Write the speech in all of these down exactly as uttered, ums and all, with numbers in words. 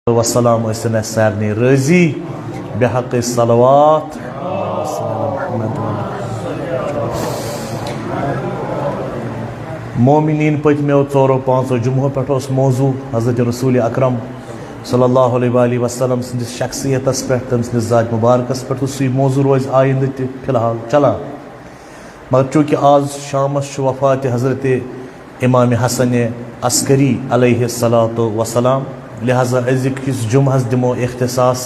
وسلام ٲسِن اَسہِ سارنٕے رٲضی بحق صلوات۔ مومنین پٔتمیو ژورو پانٛژو جمعو پٮ۪ٹھ اوس موضوع حضرت رسول اکرم صلی اللہ علیہ وآلہ وسلم سٕنٛدِس شخصیتس پٮ۪ٹھ، تٔمۍ سٕنٛدِس ذات مبارکس پٮ۪ٹھ، تہٕ سُے موضوع روزِ آیندٕ تہِ فی الحال چلان۔ مگر چونکہ آز شامس چھُ وفات حضرت امام حسن عسکری علیہ الصلوۃ والسلام، لہذا أزیُک یُس جمعہ حظ دِمو اختصاص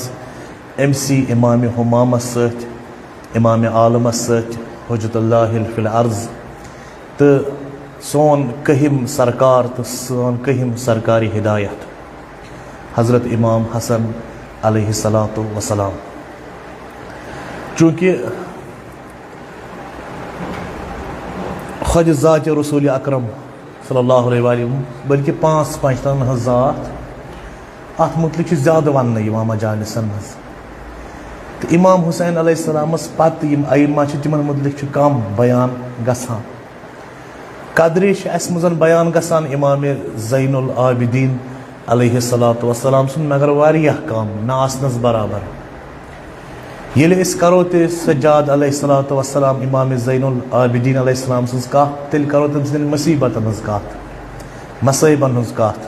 أمسی امام حمامس سۭتۍ، امام عالمس سۭتۍ، حجت اللہ فی الارض، تہٕ سون کٔہِم سرکار تہٕ سون کٔہِم سرکار ہدایت حضرت امام حسن علیہ الصلوۃ والسلام۔ چونکہ خۄد ذاتِ رسول اکرم صلی اللہ علیہ وآلہ، بلکہ پانٛژھ پنٛجتن ہٕنٛز ذات، اتھ متعلق چھُ زیادٕ وننہٕ یِوان مجالسن منٛز۔ تہٕ امام حسین علیہ السلامس پتہٕ یِم ائمہ چھِ، تِمن متعلق چھُ کم بیان گژھان۔ قدرے چھِ اسہِ منٛز بیان گژھان امام زین العابدین علیہ الصلوۃ والسلام سُنٛد، مگر واریاہ کم، نہ آسنس برابر۔ ییٚلہِ أسۍ کرو تہِ سجاد علیہ الصلوۃ والسلام، امام زین العابدین علیہ السلام سٕنٛز کتھ، تیٚلہِ کرو تٔمۍ سٕنٛدٮ۪ن مصیبتن ہٕنٛز کتھ، مصٲیبن ہٕنٛز کتھ۔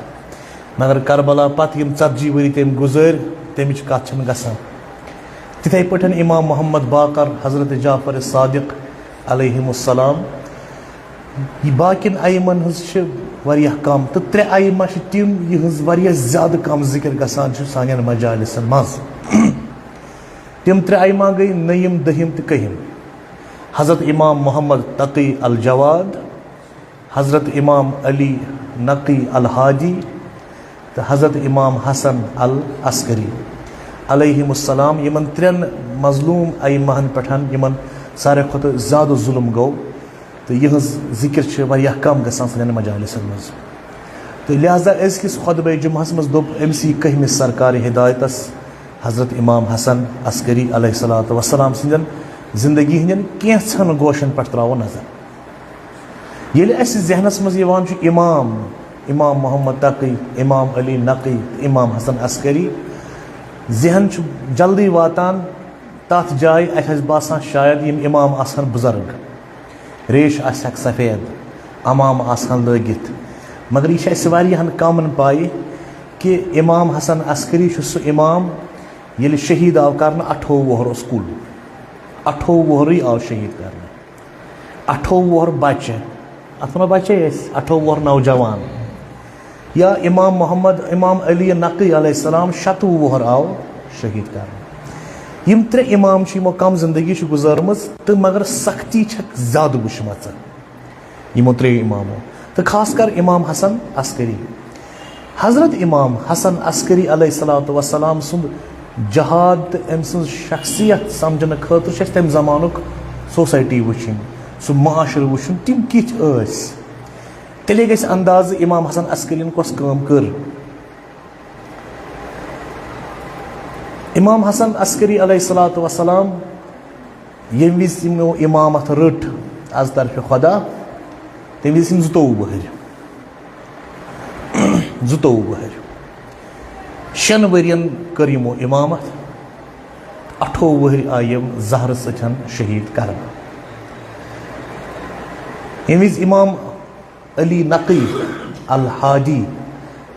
مگر کربلا پتہٕ یِم ژتجی ؤری تٔمۍ گُزٲرۍ، تمِچ کتھ چھنہٕ گژھان۔ تِتھے پٲٹھۍ امام محمد باقر، حضرت جعفر صادق علیہم السلام، یہِ باقین ائمن ہٕنٛز چھِ واریاہ کم، تہٕ ترٛےٚ ائمہ چھِ تِم، یِہٕنٛز واریاہ زیادٕ کم ذکر گژھان چھُ سانٮ۪ن مجالسن منٛز۔ تِم ترٛےٚ ائمہ گٔے نٔیِم، دٔہِم تہٕ کٔہِم۔ حضرت امام محمد تقی الجواد، حضرت امام علی نقی الہادی، تہٕ حضرت امام حسن العسکری علیہم السلام، یِمن ترٛٮ۪ن مظلوم ائمہن پٮ۪ٹھ یِمن ساروی کھۄتہٕ زیادٕ ظلم گوٚو، تہٕ یِہٕنٛز ذکر چھِ واریاہ کم گژھان سانٮ۪ن مجالسن منٛز۔ تہٕ لہذا أزکِس خطبہ جمعہس منٛز دوٚپ أمۍ سی کٔہمِس سرکار ہدایتس، حضرت امام حسن عسکری علیہ الصلوۃ والسلام سٕنٛدٮ۪ن زندگی ہٕنٛدٮ۪ن کینٛژھن گوشن پٮ۪ٹھ ترٛاوو نظر۔ ییٚلہِ اَسہِ ذہنس منٛز یِوان چھُ امام، امام محمد تقی، امام علی نقی تہٕ امام حسن عسکری، ذہن چھُ جلدی واتان تتھ جایہِ، اَسہِ آسہِ باسان شاید یِم امام آسہٕ ہن بُزرگ، ریش آسہِ ہکھ سفید، عمامہٕ آسہٕ ہن لٲگِتھ۔ مگر یہِ چھِ اَسہِ واریاہن کمن پاے کہِ امام حسن عسکری چھُ سُہ امام، ییٚلہِ شہید آو کرنہٕ، اَٹھووُہ وُہر اوس کُل، اَٹھووُہ وُہرٕے آو شہید کرنہٕ۔ اَٹھووُہ وُہر بچہٕ، اتھ ونو بچے أسۍ، اَٹھووُہ وُہر نوجوان۔ یا امام محمد، امام علی نقی علیہ السلام، شَتوُہ وُہر آو شہید کرنہٕ۔ یِم ترٛےٚ امام چھِ، یِمو کم زندگی چھِ گُزٲرمٕژ، تہٕ مگر سختی چھکھ زیادٕ وٕچھمژٕ یِمو ترٛیٚیو امامو، تہٕ خاص کر امام حسن عسکری۔ حضرت امام حسن عسکری علیہ الصلوۃ والسلام سُنٛد جہاد تہٕ أمۍ سٕنٛز شخصیت سمجھنہٕ خٲطرٕ چھِ اَسہِ تَمہِ زمانُک سوسایٹی وٕچھِنۍ، سُہ معاشرٕ وٕچھُن، تِم کِتھۍ ٲسۍ۔ تیٚلے گژھِ اندازٕ امام حسن عسکرین کۄس کٲم کٔر۔ امام حسن عسکری علیہ الصلوۃ والسلام، ییٚمہِ وِزِ یِمو امامت رٔٹ از طرفِ خدا، تَمہِ وِزِ یِم زٕتووُہ وُہٕرۍ۔ زٕتووُہ وُہٕرۍ۔ شٮ۪ن ؤرین کٔر یِمو امامت۔ اَٹھووُہ وُہٕرۍ آیہِ یِم زہرٕ سۭتۍ شہید کرنہٕ۔ ییٚمہِ وِزِ امام علی نقی الہادی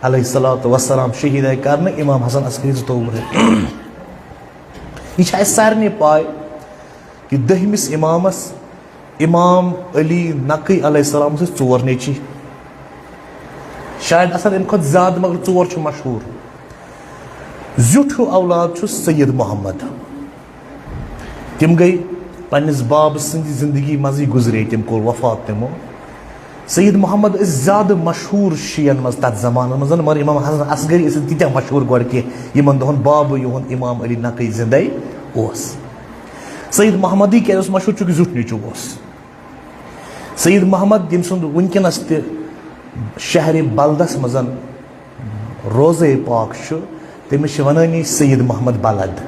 علیہ الصلوۃ والسلام شہید آیہِ کرنہٕ، امام حسن عسکری زٕتووُہ وُہٕرۍ۔ یہِ چھِ اَسہِ سارنٕے پاے کہِ دٔہمِس امامس، امام علی نقی علیہ السلام، سٕنٛدۍ ژور نیٚچی۔ شاید آسن اَمہِ کھۄتہٕ زیادٕ، مگر ژور چھِ مشہوٗر۔ زیُٹھ ہیوٗ اولاد چھُ سید محمد۔ تِم گٔے پننِس بابہٕ سٕنٛدِ زندگی منٛزٕے گُزرے، تِم کوٚر وفات تِمو۔ سید محمد ٲسۍ زیادٕ مشہوٗر شِین منٛز تَتھ زمانَس منٛز، مگر امام حسن عسکری ٲسۍ نہٕ تیٖتیٛاہ مشہوٗر گۄڈٕ کینٛہہ، یِمن دۄہن بابہٕ یِہُنٛد امام علی نقی زِندَے اوس۔ سید محمدٕے کیٛازِ اوس مشہوٗر؟ چونکہ زیُٹھ نیٚچوٗ اوس۔ سید محمد، ییٚمہِ سُنٛد وٕنکیٚنَس تہِ شہرِ بلدس منٛز روضے پاک چھُ، تٔمِس چھِ وَنٲنی سید محمد بلد۔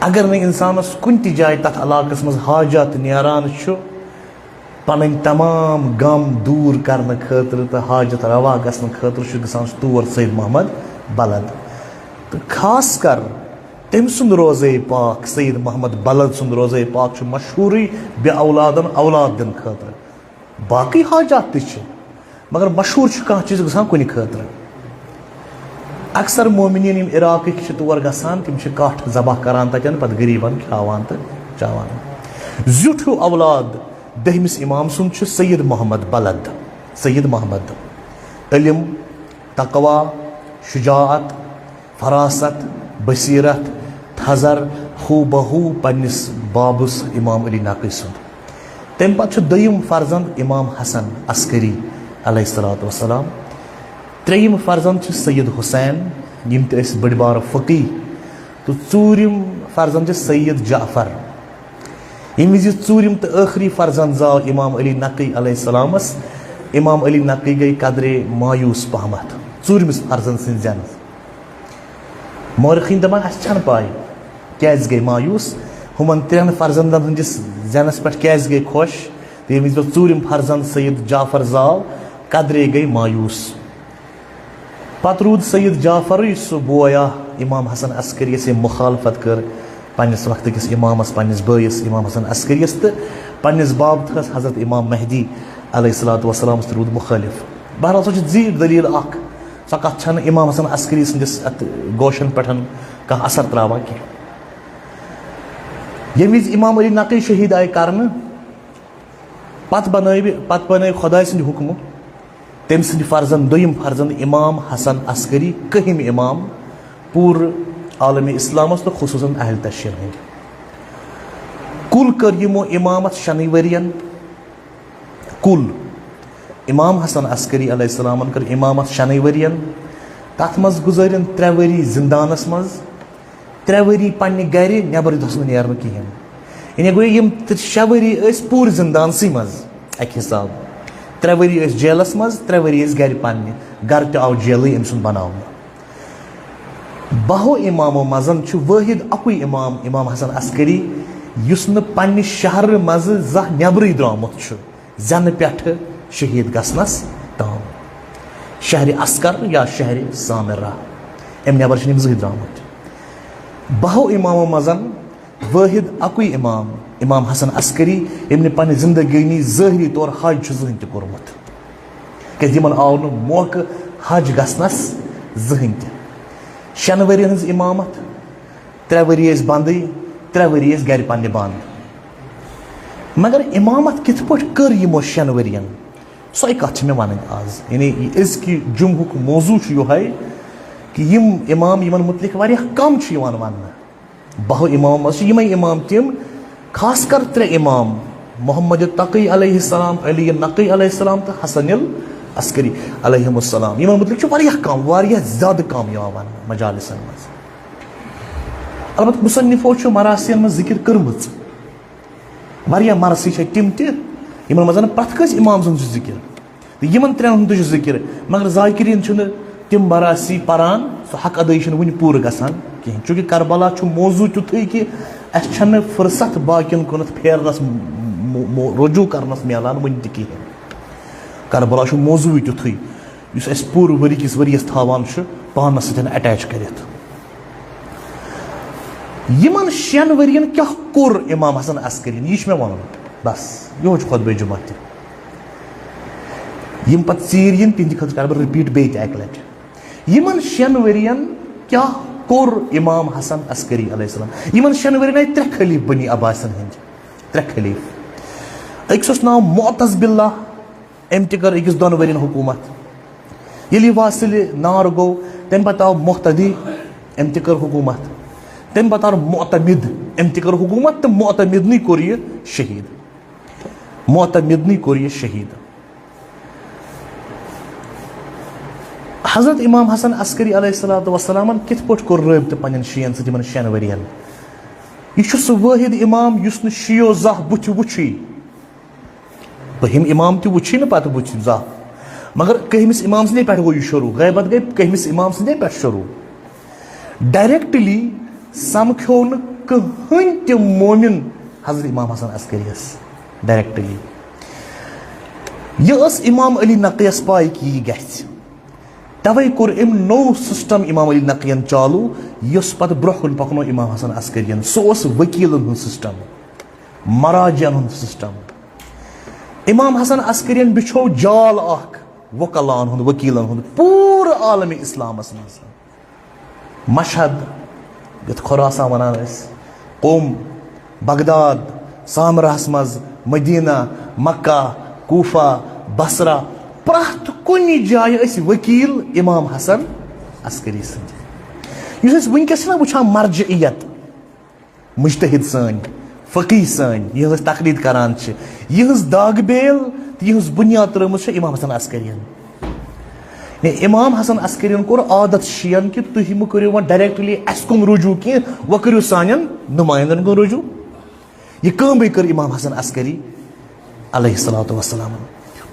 اگر نہٕ اِنسانَس کُنہِ تہِ جایہِ تَتھ علاقَس منٛز حاجت نیران چھُ، پَنٕنۍ تمام غم دوٗر کرنہٕ خٲطرٕ تہٕ حاجت روا گژھنہٕ خٲطرٕ چھُ گژھان سُہ تور سید محمد بلد۔ تہٕ خاص کر تٔمۍ سُنٛد روزے پاک، سید محمد بلد سُنٛد روزے پاک چھُ مشہوٗرٕے بے اولادن اولاد دِنہٕ خٲطرٕ۔ باقٕے حاجات تہِ چھِ، مگر مشہوٗر چھُ کانٛہہ چیٖز گژھان کُنہِ خٲطرٕ۔ اکثر مومنین یِم عراقٕکۍ چھِ تور گژھان، تِم چھِ کٹھ ذبح کران تتٮ۪ن، پتہٕ غریٖبن کھیاوان تہٕ چاوان۔ زیُٹھ ہیوٗ اولاد دٔہمِس امام سُنٛد چھُ سید محمد بلد۔ سید محمد، علم، تقوی، شجاعت، فراست، بصیرت، تھزر، ہو بہ ہو پننِس بابس امام علی نقوی سُنٛد۔ تمہِ پتہٕ چھُ دوٚیِم فرزند امام حسن عسکری علیہ الصلوۃ والسلام۔ ترٛیٚیِم فرزند چھُ سید حسین، یِم تہِ ٲسۍ بٔڑۍ بارٕ فقیح، تہٕ ژوٗرِم فرزند چھُ سید جعفر۔ ییٚمہِ وِزِ ژوٗرِم تہٕ ٲخری فرزند زاو امام علی نقوی علیہ السلامس، امام علی نقوی گٔے قدرے مایوس پہمتھ ژوٗرمِس فرزند سٕنٛدِ زینس۔ مورخین دپان، اسہِ چھنہٕ پاے کیازِ گٔے مایوس، ہُمن ترٛٮ۪ن فرزندن ہٕنٛدِس زینس پٮ۪ٹھ کیازِ گٔے خۄش، تہٕ ییٚمہِ وِزِ پتہٕ ژوٗرِم فرزند سید جعفر زاو، قدرے گٔے مایوس۔ پتہٕ روٗد سید جعفرٕے سُہ بوے اکھ امام حسن عسکری یس أمۍ مخالفت کٔر پننِس وقتہٕ کِس امامس، پننِس بٲیِس امام حسن عسکری یس، تہٕ پننِس بابتھس حضرت امام مہدی علیہ الصلوۃ والسلامس تہِ روٗد مخٲلف۔ بہرحال، سۄ چھِ زیٖٹھ دٔلیٖل اکھ۔ سۄ کتھ چھنہٕ امام حسن عسکری سٕنٛدِس اتھ گوشن پٮ۪ٹھ کانٛہہ اثر تراوان کینٛہہ۔ ییٚمہِ وِزِ امام علی نقوی شہید آیہِ کرنہٕ، پتہٕ بنٲوۍ، پتہٕ بنٲوۍ خۄداے سٕنٛدِ حُکمہٕ تٔمۍ سٕنٛدِ فرزند، دوٚیِم فرزند امام حسن عسکری، کٔہِم امام پوٗرٕ عالمِ اسلامس تہٕ خصوصاً اہل تشیعن ہٕنٛدۍ۔ کُل کٔر یِمو امامت شٮ۪نٕے ؤرین۔ کُل امام حسن عسکری علیہ السلامن کٔر امامت شٮ۪نٕے ؤرین۔ تتھ منٛز گُزٲرِن ترٛےٚ ؤری زندانس منٛز، ترٛےٚ ؤری پننہِ گرِ، نٮ۪بر دِژ نہٕ نیرنہٕ کِہیٖنۍ۔ یعنی گوٚو، یِم تہٕ شےٚ ؤری ٲسۍ پوٗرٕ زندانسٕے منٛز اکہِ حساب۔ ترٛےٚ ؤری ٲسۍ جیلس منٛز، ترٛےٚ ؤری ٲسۍ گرِ پننہِ۔ گرٕ تہِ آو جیلٕے أمۍ سُنٛد بناونہٕ۔ بہو امامو منٛز چھُ وٲحد اکُے امام، امام حسن عسکری، یُس نہٕ پننہِ شہرٕ منٛزٕ زانٛہہ نٮ۪برٕے درٛامُت چھُ، زینہٕ پٮ۪ٹھٕ شہید گژھنس تام۔ شہرِ عسکر یا شہرِ سامرہ، امہِ نٮ۪بر چھِنہٕ یِم زٕہٕنۍ درٛامٕتۍ۔ بہو امامو منٛز وٲحد اکُے امام، امام حسن عسکری، ییٚمۍ نہٕ پننہِ زندگٲنی ظٲہری طور حج چھُ زٕہٕنۍ تہِ کوٚرمُت، کیازِ یِمن آو نہٕ موقعہٕ حج گژھنس زٕہٕنۍ تہِ۔ شٮ۪ن ؤرین ہٕنٛز امامت، ترٛےٚ ؤری ٲسۍ بندٕے، ترٛےٚ ؤری ٲسۍ گرِ پننہِ بند۔ مگر امامت کِتھ پٲٹھۍ کٔر یِمو شٮ۪ن ؤرین؟ سۄے کتھ چھِ مےٚ ونٕنۍ آز۔ یعنی، یہِ أزکہِ جمعہُک موضوع چھُ یِہوٚے کہِ یِم امام، یِمن مُتعلق واریاہ کم چھُ یِوان وننہٕ۔ بہو امامو منٛز چھِ یِمے امام تِم، خاص کر ترٛےٚ امام، محمد تقی علیہ السلام، علی نقی علیہ السلام تہٕ حسن العسکری علیہم السلام۔ یِمن مُتعلق چھُ واریاہ کم، واریاہ زیادٕ کم یِوان وننہٕ مجالسن منٛز۔ البتہ مصنفو چھُ مراسین منٛز ذکر کٔرمٕژ۔ واریاہ مرثی چھِ تِم تہِ، یِمن منٛز پرٛٮ۪تھ کٲنٛسہِ امام سُنٛد چھُ ذکر۔ تہٕ یِمن ترٛٮ۪ن ہُنٛد تہِ چھُ ذکر، مگر ذاکرین چھِنہٕ تِم مرثی پران، سُہ حق ادٲیی چھُنہٕ وُنہِ پوٗرٕ گژھان کِہیٖنۍ۔ چوٗنٛکہِ کربلا چھُ موضوع تیُتھُے کہِ اَسہِ چھَنہٕ فرصت باقین کُنتھ پھیرنس، م-، م-، رجوع کرنس میلان وُنہِ تہِ کِہیٖنۍ۔ کربلا چھُ موضوعٕے تیُتھُے، یُس اَسہِ پوٗرٕ ؤری کِس ؤریَس تھاوان چھُ پانَس سۭتۍ attach کٔرِتھ۔ یِمن شٮ۪ن ؤرین کیٛاہ کوٚر امام حسن عسکرین، یہِ چھُ مےٚ وَنُن۔ بس، یِہوٚے چھُ خطبہ جمعہ تہِ۔ یِم پتہٕ ژیٖرۍ یِن، تِہنٛدِ خٲطرٕ کرٕ بہٕ repeat بیٚیہِ تہِ اَکہِ لٹہِ۔ یِمن شٮ۪ن ؤرین کیٛاہ کوٚر امام حسن عسکری علیہ السلام؟ یِمن شٮ۪ن ؤرین آیہِ ترٛےٚ خلیفہٕ بنی عباسن ہٕنٛدۍ، ترٛےٚ خلیفہٕ۔ أکِس اوس ناو معتز باللہ، أمۍ تہِ کٔر أکِس دۄن ؤرین حکوٗمت۔ ییٚلہِ یہِ واصلِ نار گوٚو، تَمہِ پتہٕ آو مہتدی، أمۍ تہِ کٔر حکوٗمت۔ تَمہِ پتہٕ آو معتمد، أمۍ تہِ کٔر حکوٗمت، تہٕ معتمدنٕے کوٚر یہِ شہیٖد۔ معتمدنٕے کوٚر یہِ شہیٖد۔ حضرت امام حسن عسکری علیہ الصلوۃ والسلامن کِتھ پٲٹھۍ کوٚر رٲبطہٕ پننٮ۪ن شِیَن سۭتۍ یِمن شٮ۪ن ؤرین؟ یہِ چھُ سُہ وٲحد امام یُس نہٕ شِیو زانٛہہ بُتھِ وُچھُے۔ بہم امام تہِ وُچھُے نہٕ پتہٕ وُچھ زانٛہہ۔ مگر کٔہمِس امام سٕنٛدے پٮ۪ٹھ گوٚو یہِ شروٗع، غیبت گٔے کٔہمِس امام سٕنٛدے پٮ۪ٹھ شروٗع۔ Directly سمکھیو نہٕ کٕہٕنۍ تہِ مومن حضرت امام حسن عسکریس۔ Directly۔ یہِ ٲس امام علی نقیَس پاے کہِ یہِ گژھِ۔ توے کوٚر أمۍ نوٚو سسٹم امام علی نقوی ین چالو، یُس پتہٕ برونٛہہ کُن پکنو امام حسن عسکری ین۔ سُہ اوس وکیلن ہُنٛد سسٹم، مراجعن ہُنٛد سسٹم۔ امام حسن عسکری ین بچھو جال اکھ وکلان ہُنٛد، وکیلن ہُنٛد، پوٗرٕ عالم اسلامس منٛز۔ مشہد، یتھ خراسان ونان ٲسۍ، قم، بغداد، سامراہس منٛز، مدینہ، مکہ، کوفہ، بصرہ، پرٛٮ۪تھ کُنہِ جایہِ ٲسۍ وکیل امام حسن عسکری سٕنٛدۍ۔ یُس أسۍ وٕنکیٚس چھِنہ وٕچھان مرجعیت، مجتہد سٲنۍ، فقیہ سٲنۍ، یِہٕنٛز أسۍ تقلید کران چھِ، یِہٕنٛز داغ بیل تہٕ یِہٕنٛز بُنیاد ترٲومٕژ چھےٚ امام حسن عسکری ین۔ یعنی امام حسن عسکری ین کوٚر عادت شیعن کہِ تُہۍ مہٕ کٔرِو وۄنۍ directly اسہِ کُن رجوع کینٛہہ، وۄنۍ کٔرِو سانٮ۪ن نمایندن کُن رجوع۔ یہِ کٲمٕے کٔر امام حسن عسکری علیہ الصلوۃ والسلام۔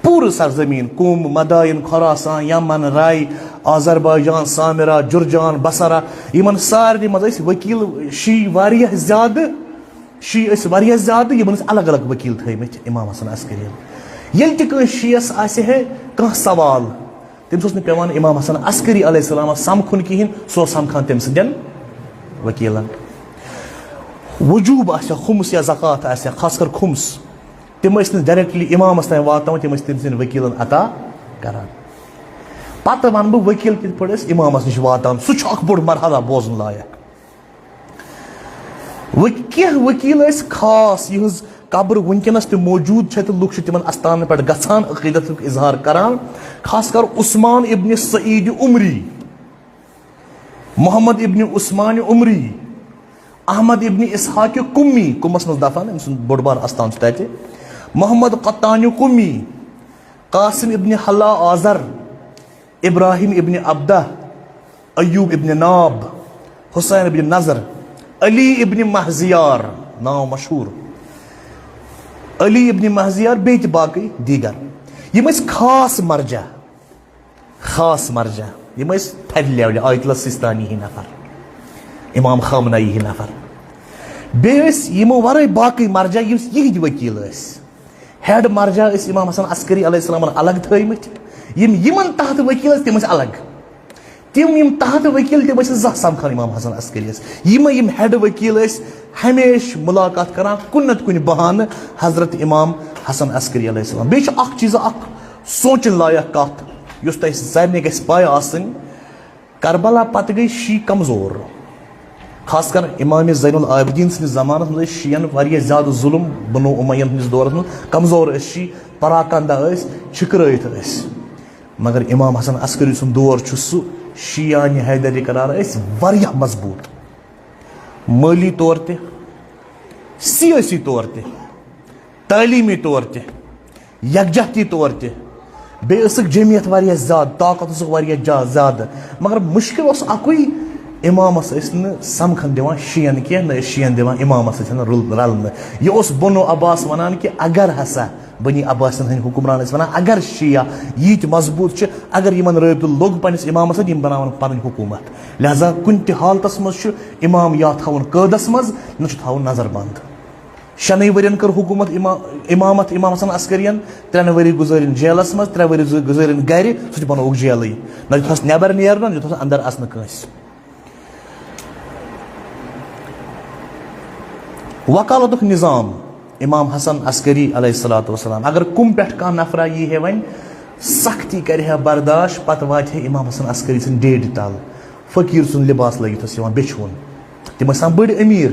پوٗرٕ سرزمین، قم، مدائن، خراسان، یمن، راے، آذربائیجان، سامرا، جرجان، بصرہ، یمن سارنٕے منٛز ٲسۍ وکیل شیعہ واریاہ زیادٕ، شیعہ ٲسۍ واریاہ زیادٕ، یمن ٲسۍ الگ الگ وکیل تھٲومٕتۍ امام حسن عسکری ین۔ ییٚلہِ تہِ کٲنٛسہِ شیعس آسہِ ہے کانٛہہ سوال، تٔمِس اوس نہٕ پٮ۪وان امام حسن عسکری علیہ السلامس سمکھُن کِہیٖنۍ، سُہ اوس سمکھان تٔمۍ سٕنٛدٮ۪ن وکیلن۔ وجوب آسہِ ہا خمس یا زکوٰۃ آسہِ ہا، خاص کر خمس، تِم ٲسۍ نہٕ directly امامس تام واتناوان، تِم ٲسۍ تٔمۍ سٕنٛدٮ۪ن وکیلن عطا کران۔ پتہٕ ونہٕ بہٕ وکیل کِتھ پٲٹھۍ ٲسۍ امامس نِش واتان، سُہ چھُ اکھ بوٚڑ مرحلہ بوزُن لایق۔ وۄنۍ کینٛہہ وکیل ٲسۍ خاص، یِہٕنٛز قبر وٕنکیٚنس تہِ موجود چھےٚ تہٕ لُکھ چھِ تِمن استانن پٮ۪ٹھ گژھان، عقیدتُک اظہار کران۔ خاص کر عثمان ابن سعید عمری، محمد ابن عثمان عمری، احمد ابن اسحاق قمی، قمس منٛز دفن، أمۍ سُنٛد بوٚڑ بار استان چھُ تتہِ، محمد قطان قمی، قاسم ابن حلا آزر، ابراہیم ابن عبدہ، ایوب ابن ناب، حسین ابن نظر، علی ابن مہزیار، ناو مشہور، علی ابن مہزیار، بیٚیہِ تہِ باقٕے دیٖگر۔ یِم ٲسۍ خاص مرجع، خاص مرجع، یِم ٲسۍ تھدِ level، آیت اللہ سیستانی ہی نفر، امام خامنائی ہی نفر۔ بیٚیہِ ٲسۍ یِمو ورٲے باقٕے مرجع، یُس یِہنٛدۍ وکیل ٲسۍ۔ ہیڈ مرجع ٲسۍ امام حسن عسکری علیہ السلامن الگ تھٲومٕتۍ۔ یِم یِمن تحت وکیل ٲسۍ، تِم ٲسۍ الگ۔ تِم یِم تحت وکیل، تِم ٲسۍ نہٕ زانٛہہ سمکھان امام حسن عسکری یس۔ یِمے یِم ہیڈ وکیل ٲسۍ ہمیشہِ ملاقات کران کُنہِ نتہٕ کُنہِ بہانہٕ حضرت امام حسن عسکری علیہ السلام۔ بیٚیہِ چھِ اکھ چیٖز، اکھ سونٛچن لایق کتھ، یُس تۄہہِ سارنٕے گژھِ پاے آسٕنۍ۔ کربلا پتہٕ گٔے شیعہ کمزور۔ خاص کر امام زین العابدین سٕنٛدِس زمانس منٛز ٲسۍ شیعن واریاہ زیادٕ ظلم، بنو امیہ ہٕنٛدِس دورس منٛز کمزور ٲسۍ شیعہ، پراکندا ٲسۍ، چھِکرٲوِتھ ٲسۍ۔ مگر امام حسن عسکری سُنٛد دور چھُ سُہ، شیعہ حیدری قرار ٲسۍ واریاہ مضبوٗط، مٲلی طور تہِ، سیٲسی طور تہِ، تعلیمی طور تہِ، یکجہتی طور تہِ۔ بیٚیہِ ٲسٕکھ جمعیت واریاہ زیادٕ، طاقت اوسُکھ واریاہ جا-، زیادٕ۔ مگر مُشکِل اوس اَکُے، اِمامَس ٲسۍ نہٕ سَمکھَن دِوان شِیَن کینٛہہ، نہ ٲسۍ شِیَن دِوان اِمامَس سۭتۍ رُل-، رَلنہٕ۔ یہِ اوس بنو عباس وَنان کہِ اگر ہسا بنی عباسَن ہٕنٛدۍ حُکمران ٲسۍ وَنان، اگر شِیا ییٖتۍ مضبوٗط چھِ، اگر یِمَن رٲبطہٕ لوٚگ پنٛنِس اِمامَس سۭتۍ، یِم بَناوَن پَنٕنۍ حکوٗمت۔ لہذا کُنہِ تہِ حالتَس منٛز چھُ اِمام یا تھاوُن قٲدَس منٛز، نہ چھُ تھاوُن نظر بنٛد۔ شٮ۪نٕے ؤرین کٔر حکوٗمت اِما-، اِمامَتھ اِمام حسن عسکریَن، ترٛٮ۪ن ؤری گُزٲرِن جیلَس منٛز، ترٛےٚ ؤری گُزٲ-، گُزٲرِن گَرِ، سُہ تہِ بَنووُکھ جیلٕے۔ نہ دیُتہَس نٮ۪بَر نیرنہٕ، نہ دیُتہَس اَندَر اَژنہٕ کٲنٛسہِ۔ وکالتُک نظام، اِمام حسن عسکری علیہ الصلوۃ والسلام، اگر قم پٮ۪ٹھ کانٛہہ نفرا یی ہے وۄنۍ، سختی کَرِ ہے برداشت، پَتہٕ واتہِ ہے اِمام حسن عسکری سٕنٛدِ ڈیڈِ تَل، فقیٖر سُنٛد لباس لٲگِتھ اوس یِوان بیٚچھِ وُن۔ تِم ٲسۍ آسان بٔڑۍ أمیٖر،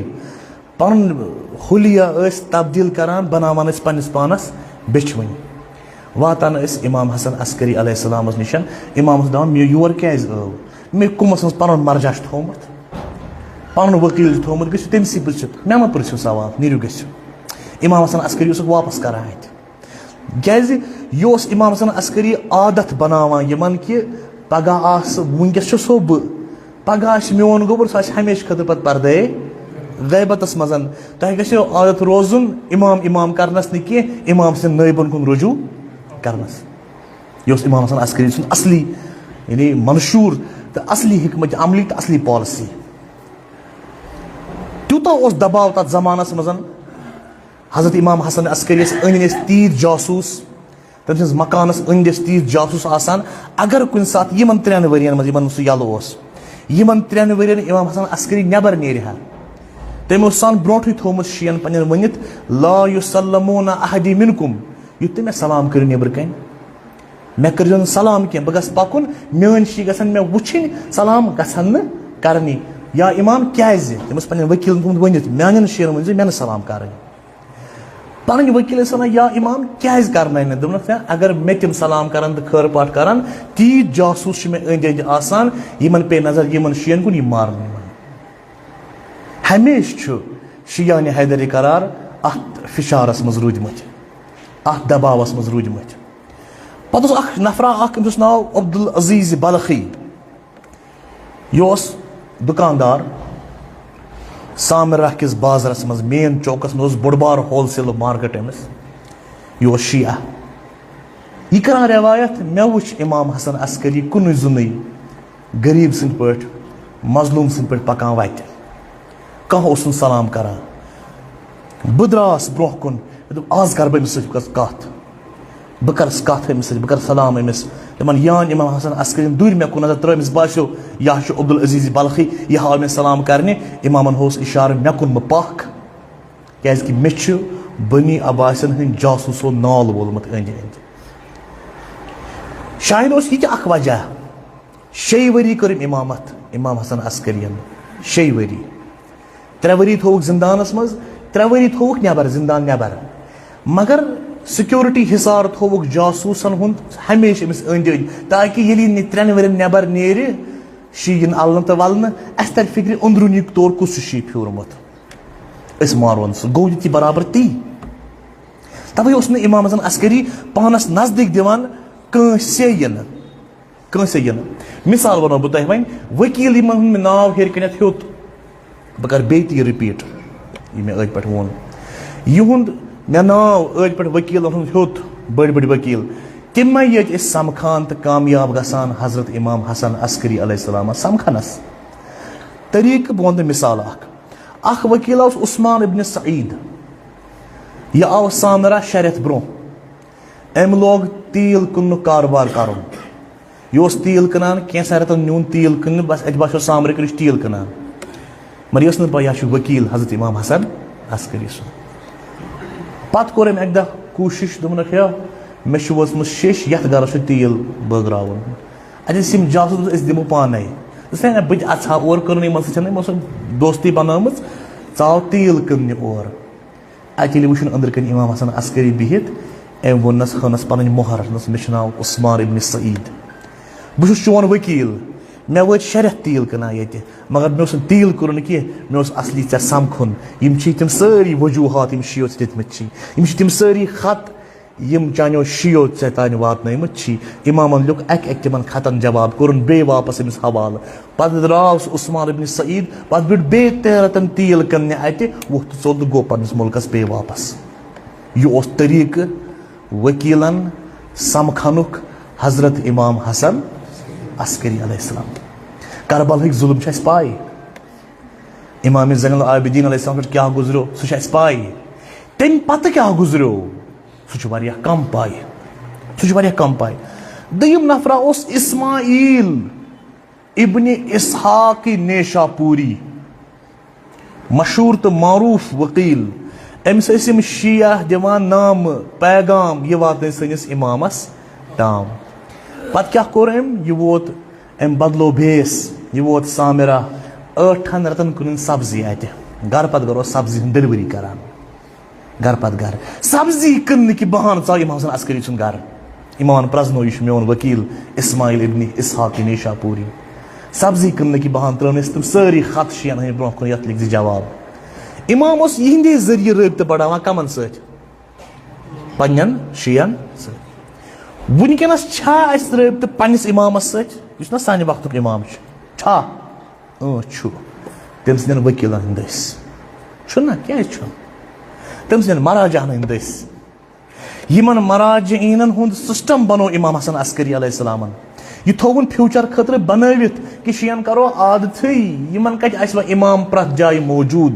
پنُن حلیہ ٲسۍ تبدیل کران، بناوان ٲسۍ پننِس پانس بیچھوٕنۍ۔ واتان ٲسۍ امام حسن عسکری علیہ السلامس نِش، امام اوس دپان، "مےٚ یور کیازِ آو؟ مےٚ قمس منٛز پنُن مرجع چھُ تھوومُت، پنُن وکیل چھُ تھوومُت، گٔژھِو تٔمسٕے پرژھِو، مےٚ مہ پرژھِو سوال، نیٖرِو گٔژھِو۔" امام حسن عسکری اوسُکھ واپس کران اتہِ۔ کیازِ یہِ اوس امام حسن عسکری عادت بناوان یِمن کہِ پگاہ آسہٕ، وٕنکیٚس چھُسو بہٕ، پگاہ آسہِ میون گوٚبُر، سُہ آسہِ ہمیشہِ خٲطرٕ پتہٕ پردے غیبتس منٛز۔ تۄہہِ گژھیو عادت روزُن امام امام کرنس نہٕ کینٛہہ، امام سٕنٛدٮ۪ن نٲیبن کُن رجوع کرنس۔ یہِ اوس امام حسن عسکری سُنٛد اصلی، یعنی منشور تہٕ اصلی حکمت عملی تہٕ اصلی پالیسی۔ تیوٗتاہ اوس دباو تتھ زمانس منٛز۔ حضرت امام حسن عسکری یس أنۍ أسۍ تیٖتۍ جاسوٗس، تٔمۍ سٕنٛدِس مکانس أنٛدۍ ٲسۍ تیٖتۍ جاسوٗس آسان، اگر کُنہِ ساتہٕ یِمن ترٛٮ۪ن ؤرین منٛز یِمن نہٕ سُہ یَلہٕ اوس، یِمن ترٛٮ۪ن ؤرین امام حسن عسکری نٮ۪بر نیرِ ہا، تٔمۍ اوس آسان برونٛٹھٕے تھوٚومُت شِیَن پننٮ۪ن ؤنِتھ، "لا یسلمون احدی منکم"، یُتھ تُہۍ مےٚ سلام کٔرِو نیٚبرٕ کنہِ۔ مےٚ کٔرۍزیو نہٕ سلام کینٛہہ، بہٕ گژھٕ پکُن، میٲنۍ شی گژھن مےٚ وٕچھِنۍ، سلام گژھن نہٕ کرنی۔ یا امام کیازِ؟ تٔمۍ اوس پننٮ۪ن ؤکیٖلن تھوٚومُت ؤنِتھ، "میانٮ۪ن شیرن ؤنۍزیو مےٚ نہٕ سلام کرٕنۍ۔" پنٕنۍ ؤکیٖل ٲسۍ ونان، "یا امام کیازِ کرناے نہٕ؟" دوٚپنکھ، "نہ، اگر مےٚ تِم سلام کرن تہٕ خٲر پاٹھ کرن، تیٖتۍ جاسوٗس چھِ مےٚ أنٛدۍ أنٛدۍ آسان، یِمن پیٚیہِ نظر یِمن شیَن کُن، یِم مارن یِمن۔" ہمیشہِ چھُ شیعہ حیدری قرار اتھ فشارس منٛز روٗدمٕتۍ، اتھ دباوس منٛز روٗدمٕتۍ۔ پتہٕ اوس اکھ نفرا اکھ، أمِس اوس ناو عبدالعزیز بلخی۔ یہِ اوس دُکاندار سامرہ کِس بازرس منٛز، مین چوکس منٛز اوس بوٚڑ بار ہول سیل مارکیٹ أمِس۔ یہِ اوس شیعہ۔ یہِ کران روایت، "مےٚ وٕچھ امام حسن عسکری کُنُے زُنُے غریب سٕنٛدۍ پٲٹھۍ، مظلوم سٕنٛدۍ پٲٹھۍ پکان وتہِ۔ کانٛہہ اوس نہٕ سلام کران۔" بہٕ درٛاس برونٛہہ کُن، مےٚ دوٚپ، "آز کرٕ بہٕ أمِس سۭتۍ کتھ۔" بہٕ کَرَس کَتھ أمِس سۭتۍ، بہٕ کَرٕ سلام أمِس۔ تِمَن یان امام حسن عسکرین دوٗرِ مےٚ کُن نظر ترٲو، أمِس باسیو، یہِ ہا چھُ عبدالعزیز بلخی، یہِ ہاو مےٚ سلام کرنہِ۔ امامن ہووُس اشارٕ، مےٚ کُن مہٕ پکھ، کیازِ کہِ مےٚ چھُ بنی عباسن ہٕنٛدۍ جاسوٗسو نال وولمُت أنٛدۍ أنٛدۍ۔ شاید اوس یہِ تہِ اکھ وجہ۔ شیٚیہِ ؤری کٔر أمۍ امامت، امام حسن عسکرین۔ شیٚیہِ ؤری۔ ترٛےٚ ؤری تھووُکھ زندانس منٛز، ترٛےٚ ؤری تھووُکھ نٮ۪بر، زندان نٮ۪بر۔ مگر سیکیورٹی حصار تھووُکھ جاسوٗسن ہُنٛد ہمیشہِ أمِس أنٛدۍ أنٛدۍ، تاکہِ ییٚلہِ یہِ نہِ-، ترٛٮ۪ن ؤرین نٮ۪بر نیرِ، شی یِن النہٕ تہٕ ولنہٕ، اَسہِ ترِ فِکرِ أنٛدروٗنی طور کُس چھُ شی پھیوٗرمُت۔ أسۍ مارون سُہ۔ گوٚو یہِ تہِ برابر تی۔ توے اوس نہٕ امام حسن عسکری پانس نزدیٖک دِوان کٲنٛسے یِنہٕ۔ کٲنٛسے یِنہٕ۔ مثال وَنو بہٕ تۄہہِ وۄنۍ، ؤکیٖل یِمن ہُنٛد مےٚ ناو ہیٚرِ کَنٮ۪تھ ہیوٚت، بہٕ کَرٕ بیٚیہِ تہِ یہِ رِپیٖٹ، یہِ مےٚ أتھۍ پٮ۪ٹھ ووٚن۔ یِہُنٛد مےٚ ناو أتھۍ پٮ۪ٹھ ؤکیٖلَن ہُنٛد ہیوٚت، بٔڑۍ بٔڑۍ ؤکیٖل، تِم ما ییٚتہِ أسۍ سَمکھان تہٕ کامیاب گژھان حضرت امام حسن عسکری علیہ السلامَس سَمکھنَس؟ طریٖقہٕ، بہٕ وَنہٕ تۄہہِ مِثال اَکھ۔ اَکھ ؤکیٖل اوس عثمان ابن سعید، یہِ آو سامرا شےٚ رٮ۪تھ برونٛہہ۔ أمۍ لوگ تیٖل کٕننُک کاربار کرُن۔ یہِ اوس تیٖل کٕنان، کینٛژھن رٮ۪تن نیوٗن تیٖل کٕننہِ، بس اَتہِ باسیو سامرٕ کٔرِتھ چھُ تیٖل کٕنان۔ مگر یہِ ٲس نہٕ پَے، یہِ چھُ ؤکیٖل حضرت امام حسن عسکری سُنٛد۔ پتہٕ کوٚر أمۍ اَکہِ دۄہ کوٗشِش، دوٚپُن، "ہے، مےٚ چھُ وٲژمٕژ شیٚش، یَتھ گرس چھُ تیٖل بٲگراوُن۔" اَتہِ ٲسۍ یِم جاسوٗس، "أسۍ دِمو پانے۔" دوٚپُس، "ہے، نہ، بہٕ تہِ اَژٕ ہا اور، کٕننٕے منٛز چھَنہٕ یِمو سۄ دوستی بنٲومٕژ، ژاو تیٖل کٕننہِ اور۔" اَتہِ ییٚلہِ وٕچھُن أنٛدرٕ کَنہِ امام حسن عسکری بِہِتھ، أمۍ ووٚننَس، ہٲنَس پَنٕنۍ مۄہر، دوٚپنَس، "مےٚ چھُ ناو عثمان ابن سعید۔ بہٕ چھُس چون ؤکیٖل۔ مےٚ وٲتۍ شےٚ رٮ۪تھ تیٖل کٕنان ییٚتہِ، مگر مےٚ اوس نہٕ تیٖل کٕنُن کینٛہہ، مےٚ اوس اصلی ژےٚ سَمکھُن۔ یِم چھِ تِم سٲری وجوٗہات، یِم شیعو ژےٚ دِتمٕتۍ چھِ۔ یِم چھِ تِم سٲری خط، یِم چانیو شیعو ژےٚ تانۍ واتنٲومٕتۍ چھی۔" امامن لیوٚکھ اکہِ اکہِ تِمن خطن جواب، کوٚرُن بیٚیہِ واپس أمِس حوالہٕ۔ پتہٕ درٛاو سُہ عثمان ابن سعید، پتہٕ بیوٗٹھ بیٚیہِ ترٛٮ۪ن رٮ۪تن تیٖل کٕننہِ اتہِ، ووٚتھ تہٕ ژوٚل تہٕ گوٚو پننِس مُلکس بیٚیہِ واپس۔ یہِ اوس طریٖقہٕ وکیلن سمکھنُک حضرت امام حسن عسکری علیہ السلام۔ کربلہٕکۍ ظلم چھِ اَسہِ پاے۔ امام زین العابدین علیہ السلام پٮ۪ٹھ کیٛاہ گُزریو، سُہ چھُ اَسہِ پاے۔ تَمہِ پتہٕ کیٛاہ گُزریو، سُہ چھُ واریاہ کم پاے۔ سُہ چھُ واریاہ کم پاے۔ دوٚیِم نفرا اوس اسماعیل ابن اسحاق نیشاپوری، مشہوٗر تہٕ معروٗف وکیل۔ أمِس ٲسۍ یِم شیعہ دِوان نامہٕ، پیغام، یہِ واتنٲے سٲنِس امامس تام۔ پتہٕ کیٛاہ کوٚر أمۍ؟ یہِ ووت، أمۍ بدلو base، یہِ ووت سامرہ، ٲٹھن رٮ۪تن کٕنٕن سبزی اتہِ۔ گرٕ پتہٕ گرٕ اوس سبزی ہٕنٛز delivery کران۔ گرٕ پتہٕ گرٕ۔ سبزی کٕننہٕ کہِ بہانہٕ ژاو امام حسن عسکری سُنٛد گرٕ۔ امامن پرزنو، "یہِ چھُ میون وکیل اسماعیل ابن اسحاق نیشاپوری۔" سبزی کٕننہٕ کہِ بہانہٕ ترٲونس تِم سٲری خط شیعن ہٕنٛدۍ برونٛہہ کُن، یتھ لیکھزِ جواب۔ امام اوس یِہنٛدے ذٔریعہٕ رٲبطہٕ بڑاوان، کمن سۭتۍ؟ پننٮ۪ن شیعن سۭتۍ۔ وٕنکیٚنس چھا اسہِ رٲبطہٕ پننِس امامس سۭتۍ، یُس نہ سانہِ وقتُک امام چھُ؟ چھا؟ اۭں، چھُ۔ تٔمۍ سٕنٛدٮ۪ن ؤکیٖلن ہٕنٛدۍ دٔسۍ۔ چھُنہ؟ کیٛازِ چھُنہٕ؟ تٔمۍ سٕنٛدٮ۪ن مراجعن ہٕنٛدۍ دٔسۍ۔ یِمن مراجعیٖنن ہُنٛد system بنوو امام حسن عسکری علیہ السلامن۔ یہِ تھووُن future خٲطرٕ بنٲوِتھ کہِ شیعن کرو عادتھٕے، یِمن کتہِ آسہِ وۄنۍ امام پرٛٮ۪تھ جایہِ موجود۔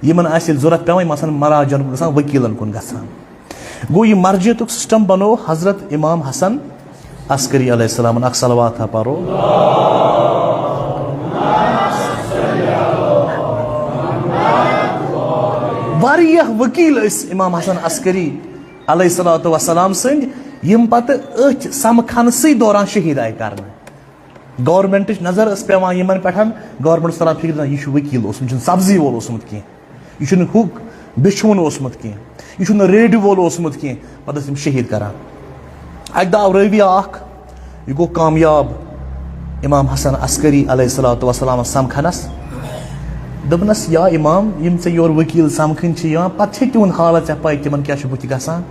یِمن آسہِ ییٚلہِ ضروٗرت پٮ۪وان، یِم آسن مراجعن کُن گژھان، ؤکیٖلن کُن گژھان۔ گوٚو، یہِ مرجعیتُک سسٹم بنوو حضرت امام حسن عسکری علیہ السلامن۔ اکھ صلوات ہا پرو۔ واریاہ وکیل ٲسۍ امام حسن عسکری علیہ الصلوۃ والسلام سٕنٛدۍ، یِم پتہٕ أتھۍ سمکھنسٕے دوران شہید آیہِ کرنہٕ۔ گورنمنٹٕچ نظر ٲس پٮ۪وان یِمن پٮ۪ٹھ۔ گورنمنٹ اوس تران فکرِ، نہ، یہِ چھُ وکیل اوسمُت، یہِ چھُنہٕ سبزی وول اوسمُت کینٛہہ، یہِ چھُنہٕ ہُہ بیچھِ وُن اوسمُت کینٛہہ، یہِ چھُنہٕ ریڈِ وول اوسمُت کینٛہہ۔ پتہٕ ٲسۍ یِم شہید کران۔ اکہِ دۄہ آو رٲویہ اکھ، یہِ گوٚو کامیاب امام حسن عسکری علیہ الصلوۃ والسلامس سمکھنس۔ دوٚپنس، یا امام، یِم ژےٚ یور وکیل سمکھٕنۍ چھِ یِوان، پتہٕ چھے تِہُنٛد حالت ژےٚ پَے، تِمن کیٛاہ چھُ بٕتھِ گژھان؟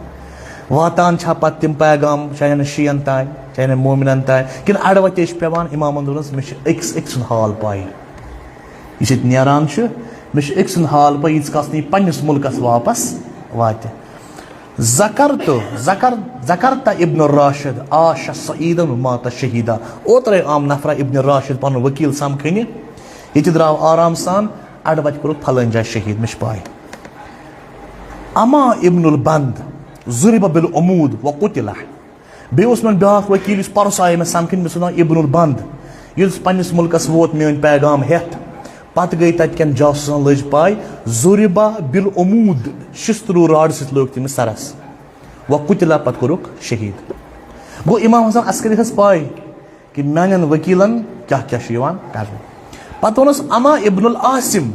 واتان چھا پتہٕ تِم پیغام چاہے نہٕ شیعن تام، چاہے نہٕ مومنن تام، کِنہٕ اڑٕ وتے چھِ پٮ۪وان؟ امامن دوٚپنس، مےٚ چھُ أکِس أکۍ سُنٛد حال پَے۔ یُس ییٚتہِ نیران چھُ، مےٚ چھُ أکۍ سُنٛد حال پَے، ییٖتِس کالس نہٕ یہِ پننِس مُلکس واپس واتہِ۔ ذکرت، ذکر، ذکرت ابن راشد عاش سعیدا و مات شہیدا۔ اوترے آم نفرہ ابن راشد پنُن وکیل سمکھنہِ، ییٚتہِ درٛاو آرام سان، اڑٕ وتہِ کوٚرُکھ فلٲنۍ جایہِ شہید، مےٚ چھِ پاے۔ اما ابن البند ضرب بالعمود و قتلہ۔ بیٚیہِ اوس مےٚ بیٛاکھ وکیل، یُس پرُس آیے مےٚ سمکھنہِ، مےٚ اوس ناو ابن البند۔ ییٚلہِ سُہ پننِس مُلکس ووت میٲنۍ پیغام ہٮ۪تھ، پتہٕ گٔے تتہِ کٮ۪ن جاسوٗسن لٔج پاے، ضرب بالعمود، شستروٗ راڈ سۭتۍ لوٚگ تٔمِس سرس۔ و قتلہ، پتہٕ کوٚرُکھ شہید۔ گوٚو، امام حسن عسکری ہٕنٛز پاے کہِ میانٮ۪ن وکیلن کیٛاہ کیٛاہ چھُ یِوان کرنہٕ۔ پتہٕ ووٚنُس، اما ابن العاصم،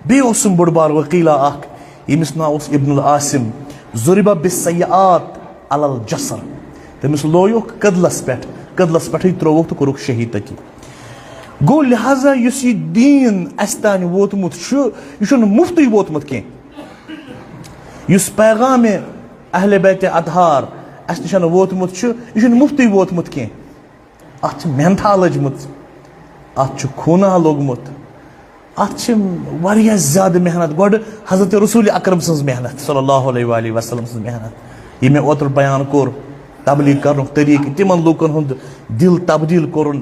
بیٚیہِ اوسُم بوٚڑ بار وکیلا اکھ، ییٚمِس ناو اوس ابن العاصم، ضرب بالسیئات علی الجسر، تٔمِس لویُکھ کٔدلس پٮ۪ٹھ، کٔدلس پٮ۪ٹھٕے ترٛووُکھ تہٕ کوٚرُکھ شہید تٔتی۔ گوٚو، لہذا یُس یہِ دیٖن اسہِ تانۍ ووتمُت چھُ، یہِ چھُنہٕ مُفتٕے ووتمُت کینٛہہ۔ یُس پیغام اہل بیت اطہار اسہِ نِش ووتمُت چھُ، یہِ چھُنہٕ مُفتٕے ووتمُت کینٛہہ۔ اتھ چھِ محنتھا لٔجمٕژ، اتھ چھُ خوٗنہ لوٚگمُت، اتھ چھِ واریاہ زیادٕ محنت۔ گۄڈٕ حضرت رسول اکرم سٕنٛز محنت، صلی اللہ علیہ وآلہ وسلم سٕنٛز محنت، یہِ مےٚ اوترٕ بیان کوٚر، تبلیغ کرنُک طریٖقہٕ، تِمن لوٗکن ہُنٛد دِل تبدیل کوٚرُن۔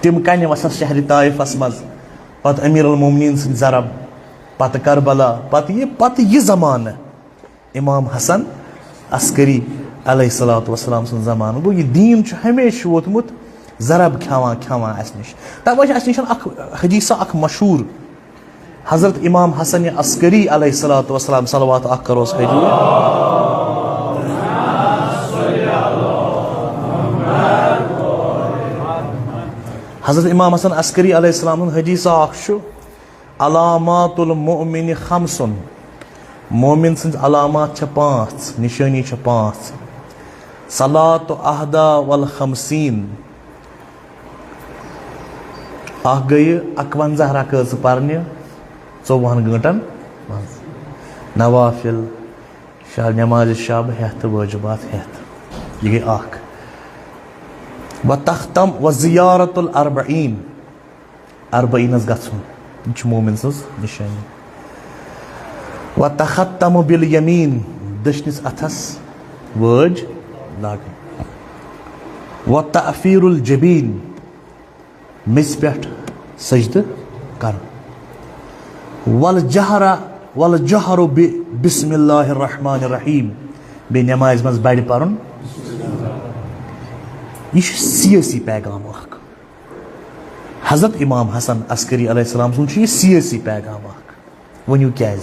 تِم کنہِ وسس شہرِ طائفس منٛز، پتہٕ امیر المومنین سٕنٛدۍ ضرب، پتہٕ کربلا، پتہٕ یہِ، پتہٕ یہِ زمانہٕ۔ امام حسن عسکری علیہ الصلوۃ والسلام سُنٛد زمانہٕ۔ گوٚو، یہِ دیٖن چھُ ہمیشہِ ووتمُت ضرب کھٮ۪وان کھٮ۪وان اَسہِ نِش۔ تَوَے چھُ اَسہِ نِش اکھ حدیثہ اکھ مشہوٗر، حضرت امام حسن عسکری علیہ الصلوۃ والسلام، صلوات اکھ کروس حضور۔ حضرت امام حسن عسکری علیہ السلام سُنٛد حدیثہ اکھ چھُ، علامات المؤمن خمسن، مومن سٕنٛز علامات چھےٚ پانٛژھ، نِشٲنی چھےٚ پانٛژھ۔ صلاۃ احدی والخمسین، اکھ گٔیہِ اکونزہ رکٲژٕ پرنہِ ژوٚوُہن گٲنٛٹن منٛز، نوافل، شب، نماز شب ہٮ۪تھ تہٕ وٲجبات ہٮ۪تھ، یہِ گٔے اکھ۔ و تختم و زیارت الاربعین، اربعینس گژھُن، یہِ چھُ مومن سٕنٛز نِشٲنی۔ و تختم بالیمین، دٔچھنِس اتھس وٲج لاگٕنۍ۔ و تعفیر الجبین، میٚژِ پٮ۪ٹھ سجدٕ کرُن۔ والجہر، والجہر ب-، بسم اللہ الرحمن الرحیم، بیٚیہِ نمازِ منٛز بڑِ پرُن۔ یہِ چھُ سیٲسی پیغام اکھ۔ حضرت امام حسن عسکری علیہ السلام سُنٛد چھُ یہِ سیٲسی پیغام اکھ۔ ؤنِو کیازِ؟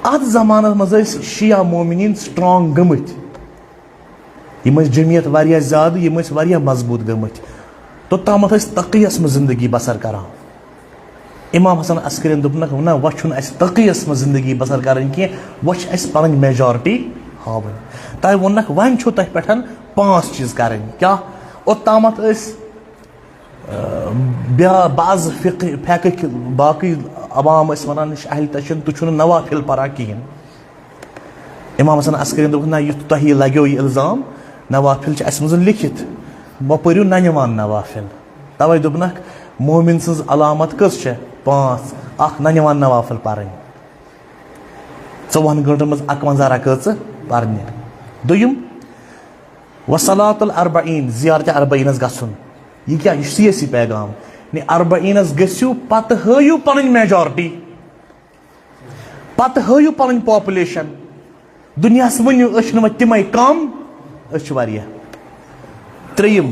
اتھ زمانس منٛز ٲسۍ شیعہ مومنین سٹرانگ گٔمٕتۍ۔ یِم ٲسۍ جمعیت واریاہ زیادٕ، یِم ٲسۍ واریاہ مضبوٗط گٔمٕتۍ۔ توٚتامَتھ ٲسۍ تقیَس منٛز زندگی بسر کران۔ امام حسن عسکرین دوٚپنکھ، نہ، وۄنۍ چھُنہٕ اَسہِ تقیَس منٛز زندگی بسر کرٕنۍ کینٛہہ، وۄنۍ چھِ اَسہِ پنٕنۍ میجارٹی ہاوٕنۍ۔ تۄہہِ ووٚننکھ، وۄنۍ چھُو تۄہہِ پٮ۪ٹھ پانٛژھ چیٖز کرٕنۍ۔ کیٛاہ؟ اوٚتامَتھ ٲسۍ، آ، بیا-، بعض فقہ، فقہٕکۍ باقٕے عوام ٲسۍ وَنان، یہِ چھُ اہل تشیُن، تُہۍ چھِو نہٕ نوافل پران کِہیٖنۍ۔ امام حسن عسکرین دوٚپُکھ، نہ، یُتھ تۄہہِ یہِ لگیو یہِ الزام، نوافل چھِ اَسہِ منٛز لیکھِتھ، وۄنۍ پٔرِو ننِوان نوافل۔ توے دوٚپنکھ، مومن سٕنٛز علامت کٔژ چھےٚ؟ پانٛژھ۔ اکھ، ننِوان نوافل پرٕنۍ، ژوٚوُہن گٲنٛٹن منٛز اکونزہ رکٲژٕ پرنہِ۔ دوٚیِم، وصلاۃ الاربعین، زیارت اربعینس گژھُن۔ یہِ کیٛاہ؟ یہِ چھُ سیٲسی پیغام۔ یعنی اربعینس گٔژھِو، پتہٕ ہٲیِو پنٕنۍ میجارٹی۔ پتہٕ ہٲیِو پنٕنۍ پاپولیشن۔ دُنیاہس ؤنِو، أسۍ چھِنہٕ وۄنۍ تِمے کم، أسۍ چھِ واریاہ۔ ترٛیٚیِم،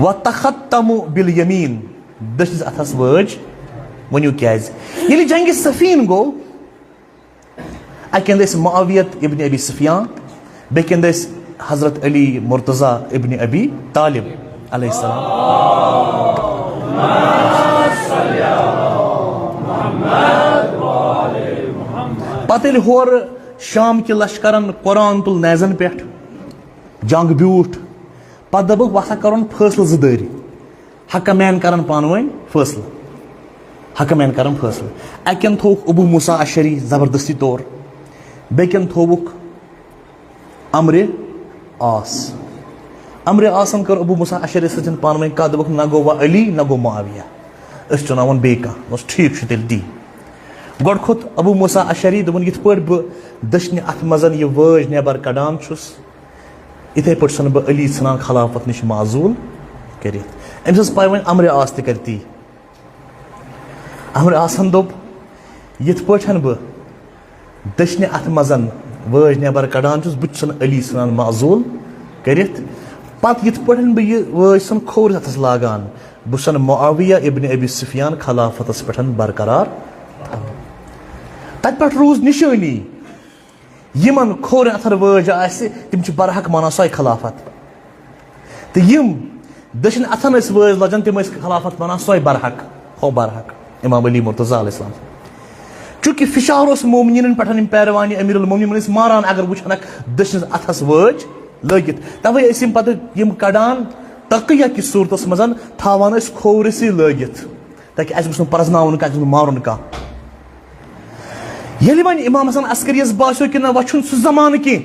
وَتَخَتَّمُ بِالْيَمِينِ، دٔچھنِس اَتھَس وٲج۔ ؤنِو کیٛازِ؟ ییٚلہِ جنگِ صفین گوٚو، اَکہِ اَندٕ ٲسۍ معاویت ابن ابی سفیان، بیٚکہِ اَندٕ ٲسۍ حضرت علی مرتضیٰ ابن ابی طالب علیہ السلام۔ پتہٕ ییٚلہِ ہورٕ شام کہِ لشکرن قرآن تُل نیزن پٮ۪ٹھ، جنگ بیوٗٹھ، پتہٕ دوٚپُکھ، وۄتھ سا کرون فٲصلہٕ زٕ دٲری۔ حکمین کرن پانہٕ ؤنۍ فٲصلہٕ۔ حکمین کرن فٲصلہٕ۔ اَکٮ۪ن تھووُکھ ابو موسیٰ اشعری زبردستی طور، بیٚکٮ۪ن تھووُکھ امرِ عاص۔ امرِ عاصن کٔر ابو موسیٰ اشعری سۭتۍ پانہٕ ؤنۍ کتھ، دوٚپُکھ، نہ گوٚو وۄنۍ علی، نہ گوٚو معاویہ، أسۍ چُناوون بیٚیہِ کانٛہہ۔ دوٚپُس، ٹھیٖک چھُ تیٚلہِ تی۔ گۄڈٕ کھوٚت ابو موسیٰ اشعری، دوٚپُن، یِتھ پٲٹھۍ بہٕ دٔچھنہِ اتھٕ منٛز یہِ وٲج نٮ۪بر کڑان چھُس، یِتھے پٲٹھۍ چھُسن بہٕ علی ژھٕنان خلافت نِش معزول کٔرِتھ۔ أمِس ٲس پَے وۄنۍ امرِ عاص تہِ کَرِ تی۔ امرِ عاصن دوٚپ، یِتھ پٲٹھۍ بہٕ دٔچھنہِ اَتھٕ منٛز وٲج نٮ۪بر کڑان چھُس، بہٕ تہِ چھُسن علی ژھٕنان معزول کٔرِتھ۔ پتہٕ یِتھ پٲٹھۍ بہٕ یہِ وٲج چھُسن کھوورِس اَتھس لاگان، بہٕ چھُسن معاویہ ابن ابی سفیان خلافتس پٮ۪ٹھ برقرار تھاوان۔ تَتہِ پٮ۪ٹھ روٗز نِشٲنی۔ یِمن کھورٮ۪ن اَتھن وٲج آسہِ، تِم چھِ برحق مانان سۄے خلافت۔ تہٕ یِم دٔچھِنۍ اَتھن ٲسۍ وٲج لَجان، تِم ٲسۍ خلافت مانان سۄے برحق، ہو برحق، امام علی مرتضیٰ علیہ السلام۔ چونکہ فشار اوس مومنیٖنن پٮ۪ٹھ، یِم پیروان امیر المومنین، یِمن ٲسۍ ماران اگر وٕچھنکھ دٔچھِنِس اَتھس وٲج لٲگِتھ۔ توے ٲسۍ یِم پتہٕ یِم کڑان تقیہ کِس صوٗرتس منٛز، تھاوان ٲسۍ کھورِسٕے لٲگِتھ، تاکہ اَسہِ گوٚژھ نہٕ پرزناوُن کانٛہہ، اَسہِ گوٚژھ نہٕ مارُن کانٛہہ۔ ییٚلہِ وۄنۍ امام حسن عسکریَس باسیو کہِ نہ، وۄنۍ چھُنہٕ سُہ زمانہٕ کینٛہہ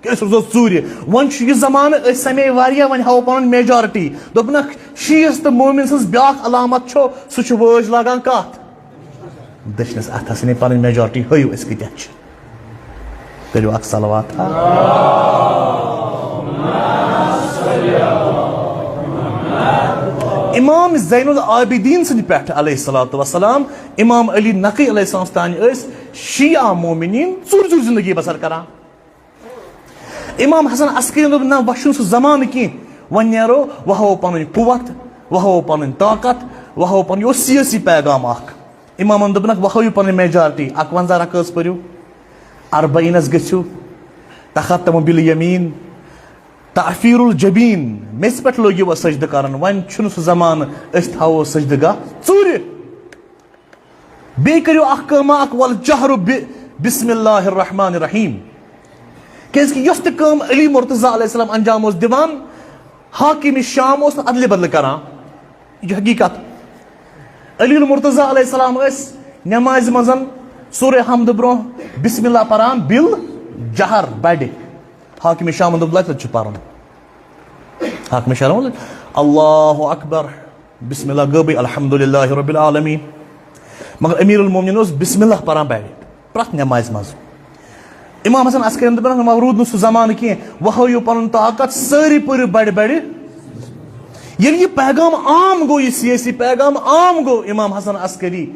کہِ أسۍ روزو ژوٗرِ، وۄنۍ چھُ یہِ زمانہٕ، أسۍ سمے واریاہ، وۄنۍ ہاوو پنٕنۍ میجارٹی۔ دوٚپنکھ، شیٖعس تہٕ مومن سٕنٛز بیٛاکھ علامت چھو، سُہ چھُ وٲج لاگان کتھ؟ دٔچھنِس اتھس، یعنی پنٕنۍ میجارٹی ہٲیِو أسۍ کۭتیاہ چھِ۔ کٔرِو اکھ صلوات۔ امام زین العابدین سٕنٛدِ پٮ۪ٹھ علیہ الصلوۃ والسلام، امام علی نقی علیہ السلام تانۍ ٲسۍ شیعہ مومنین ژوٗرِ ژوٗرِ زندگی بسر کران۔ امام حسن عسکری دوٚپ، نہ، وۄنۍ چھُنہٕ سُہ زمانہٕ کینٛہہ، وۄنۍ نیرو، وۄنۍ ہاوو پنٕنۍ قوت، وۄنۍ ہاوو پنٕنۍ طاقت، وۄنۍ ہاوو پنُن، یہِ اوس سیٲسی پیغام اکھ۔ امامن دوٚپنکھ، وۄنۍ ہٲیِو پنٕنۍ میجارٹی، اکونزہ رکٲژ پٔرِو، اربعینس گٔژھِو، تختم بالیمین، تعفیر الجبین، میٚژِ پٮ۪ٹھ لٲگِو وۄنۍ سجدٕ کرُن، وۄنۍ چھُنہٕ سُہ زمانہٕ أسۍ تھاوو سجدٕ گاہ ژوٗرِ۔ بیٚیہِ کٔرِو اکھ کٲم اکھ، والجہر ب-، بسم اللہ الرحمن الرحیم۔ کیازِ کہِ یۄس تہِ کٲم علی مرتضیٰ علیہ السلام انجام اوس دِوان، حاکم شام اوس نہٕ ادلہِ بدلہٕ کران۔ یہِ چھِ حقیٖقت۔ علی المرتضیٰ علیہ السلام ٲسۍ نمازِ منٛز سورہ حمد برونٛہہ بسم اللہ پران بالجہر بڑِ۔ حاکم شامن دوٚپ، لَتہِ لَتہِ چھُ پرُن۔ حاکم شامن ووٚن، اللہ اکبر، بسم اللہ گٔبٕے، الحمدللہ رب العالمین۔ مگر امیر المومنین اوس بسم اللہ پران بڑِ، پرٛٮ۪تھ نمازِ منٛز۔ امام حسن عسکرین دوٚپُن، وۄنۍ روٗد نہٕ سُہ زمانہٕ کینٛہہ، وۄنۍ ہٲیِو پنُن طاقت، سٲری پٔرِو بڑِ بڑِ۔ ییٚلہِ یہِ پیغام عام گوٚو، یہِ سیٲسی پیغام عام گوٚو امام حسن عسکری